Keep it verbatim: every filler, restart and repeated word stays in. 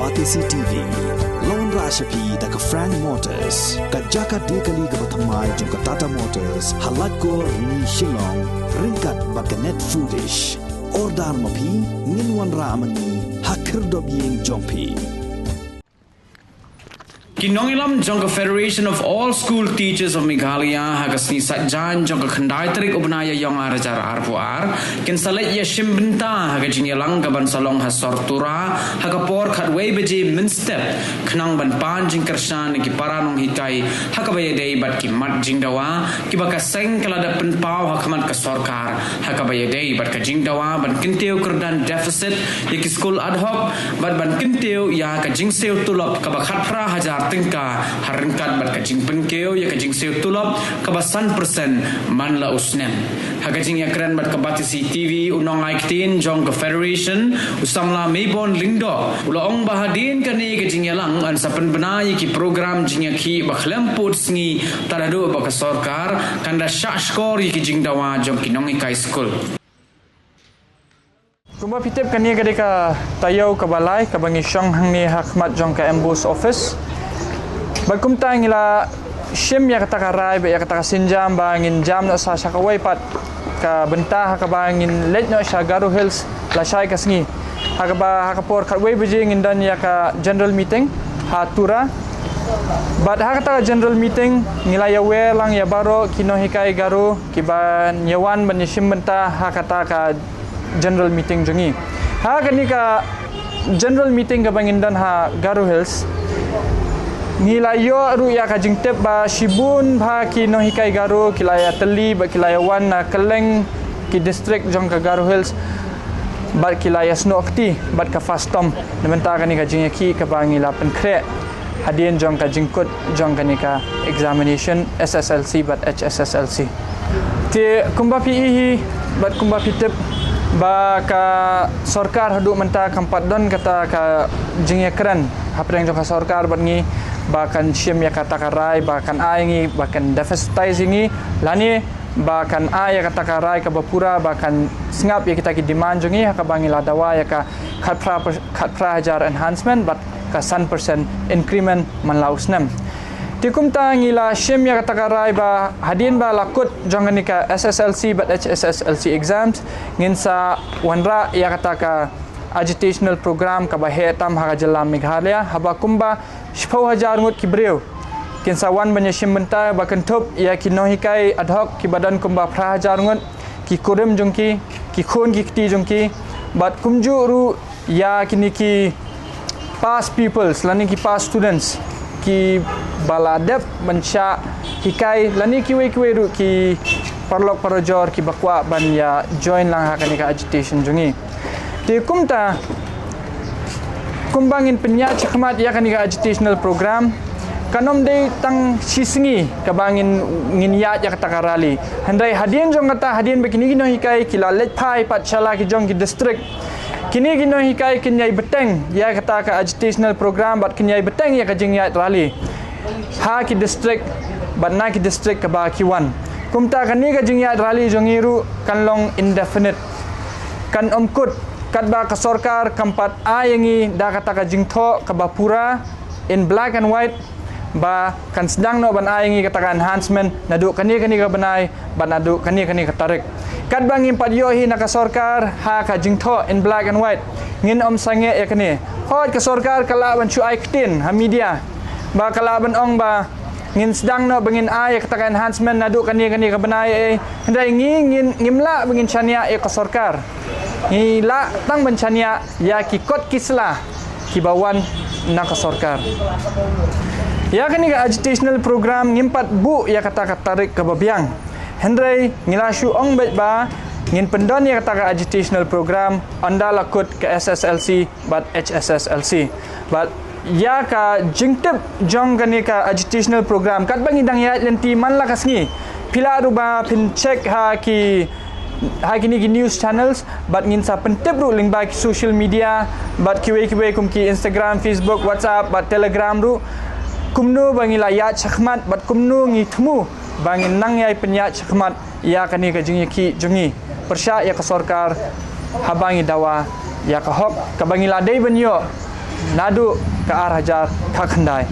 Batesi T V. Long rah sha phi da ka Frank Motors, ka jaka de kali kaba thymmai jong ka Tata Motors, ha Laitkor Ni Shillong, ryngkat bad ka Net Foodish. Order ma phi, ngin wanrah ma ngi ha khyrdop ïing jong phi. Ki nongïalam jong ka Federation of All School Teachers of Meghalaya ha ka sngi Saitjaiñ jong ka khyndai tarik u bnai Ïaïong ar hajar arphew ar kin sa leit ïashim bynta ha ka jingïalang kaban sa long ha sor Tura ha ka por khatwei baje mynstep, khnang ban pan jingkyrshan ïa ki para nonghikai ha kaba ïadei bad ki mat jingdawa kiba ka seng ka la dep pynpaw ha khmat ka sorkar ha kaba ïadei bad ka jingdawa ban kyntiew kyrdan deficit ïa ki skul ad hoc bad ban kyntiew ïa ka jingsiew tulop kaba khatphra hajar tyngka, ha ryngkat bad ka jingpynkiew ïa ka jingsiew tulop kaba san percent man la u snem. Ha ka jingïakren bad ka Batesi T V, u nongai ktien jong ka Federation, u samla Meibon Lyngdoh, u la ong ba hadien kane ka jingïalang yn sa pynbna ïa ki program jingïakhih ba khlem pud sngi tad haduh ba ka sorkar kan da shah shkor ïa ki jingdawa jong ki nonghikai skul. Kumba phi tip, kane ka dei ka taïew kaba lai kaba ngi shong hangne ha khmat jong ka M B O S office. Bad kumta ngi la shim ïa kata ka rai bad ïa kata ka sienjam ba ngin jam noh sa sha kawei pat ka bynta ha kaba ngin leit noh sha Garo Hills lashai ka sngi. Ha kaba ha ka por khatwei baje ngin don ïa ka general meeting ha Tura. Bad ha kata ka general meeting ngi la ïawer lang ïa baroh ki nonghikai Garo kiban ïawan ban ïashim bynta ha kata ka general meeting jong ngi. Ha kane ka general meeting kaba ngin don ha Garo Hills, ngi la ïoh ruh ïa ka jingtip ba shibun bha ki nonghikai Garo ki la ïatylli bad ki la ïawan na kylleng ki district jong ka Garo Hills bad ki la ïasnoh kti bad ka FASTOM na bynta kane ka jingïakhih kaba ngi la pynkhreh hadien jong ka jingkut jong kane ka examination S S L C bad H S S L C. Te kumba phi i hi bad kumba phi tip ba ka sorkar haduh mynta kam pat don kata ka jingïakren hapdeng jong ka sorkar bad ngi ba kan shim ïa kata ka rai ba kan ai ngi ba kan deficitize ïa ngi lane ba kan ai ïa kata ka rai kaba pura ba kan sngap ïa kita ki demand jong ngi ha kaba ngi la dawa ïa ka khatphra per-, khatphra hajar enhancement bad ka san percent increment man la u snem. Te kumta ngi la shim ïa kata ka rai ba hadien ba la kut jong kane ka S S L C bad H S S L C exams ngin sa wanrah ïa kata ka agitational program kaba heh tam ha ka jylla Meghalaya haba kumba shiphew hajar ngut ki briew kin sa wan ban ïashim bynta ba kynthup ïa ki nonghikai ad hoc kiba don kumba phra hajar ngut, ki kurim jong ki, ki khun ki kti jong ki, bad kumjuh ruh ïa kine ki past pupils lane ki past students kiba la dep ban shah hikai lane kiwei kiwei ruh ki paralok parajor kiba kwah ban ïa join lang ha kane ka agitation jong ngi. Te kumta, kumba ngin pynïaid shakhmat ïa kane ka agitational program, kan ym dei tang shi sngi kaba ngin, ngin ïaid ïa kata ka rally. Hynrei hadien jong kata, hadien ba kine ki nonghikai ki la leit phai pat sha la ki jong ki district, kine ki nonghikai kin ïai bteng ïa kata ka agitational program bad kin ïai bteng ïa ka jingïaid rally ha ki district bad na ki district kaba ki wan. Kumta kane ka jingïaid rally jong ngi ruh kan long indefinite, kan ym kut katba ka sorkar kam pat ai ïa ngi da kata ka jingthoh kaba pura in black and white ba kan sdang noh ban ai ïa ngi kata ka enhancement naduh kane kane ka bnai bad naduh kane kane ka tarik. Katba ngim pat ïoh hi na ka sorkar ha ka jingthoh in black and white, ngin ym sangeh ïa kane. Hooid, ka sorkar ka lah ban shu ai ktien ha media ba ka lah ban ong ba ngin sdang noh ba ngin ai ïa kata ka enhancement naduh kane kane ka bnai, eh, hynrei ngi ngin, ngim lah ba ngin shaniah ïa ka sorkar. Ngi lah tang ban shaniah ïa ki kot ki sla kiba wan na ka sorkar. Ïa kane ka agitational program ngim pat buh ïa kata ka tarik kaba biang. Hynrei ngi la shu ong beit ba ngin pyndon ïa kata ka agitational program ynda la kut ka S S L C bad H S S L C. Bad ïa ka jingtip jong kane ka agitational program katba ngi dang ïaid lynti man la ka sngi, phi lah ruh ba phin check ha ki, ha kine ki news channels bad ngin sa pyntip ruh lyngba ki social media bad kiwei kiwei kum ki Instagram, Facebook, WhatsApp bad Telegram ruh kumno ba ngi la ïaid shakhmat bad kumno ngi thmu ba ngin nang ïai pynïaid shakhmat ïa kane ka jingïakhih jong ngi pyrshah ïa ka sorkar haba ngi dawa ïa ka hok kaba ngi la dei ban ïoh naduh ka ar hajar khatkhyndai.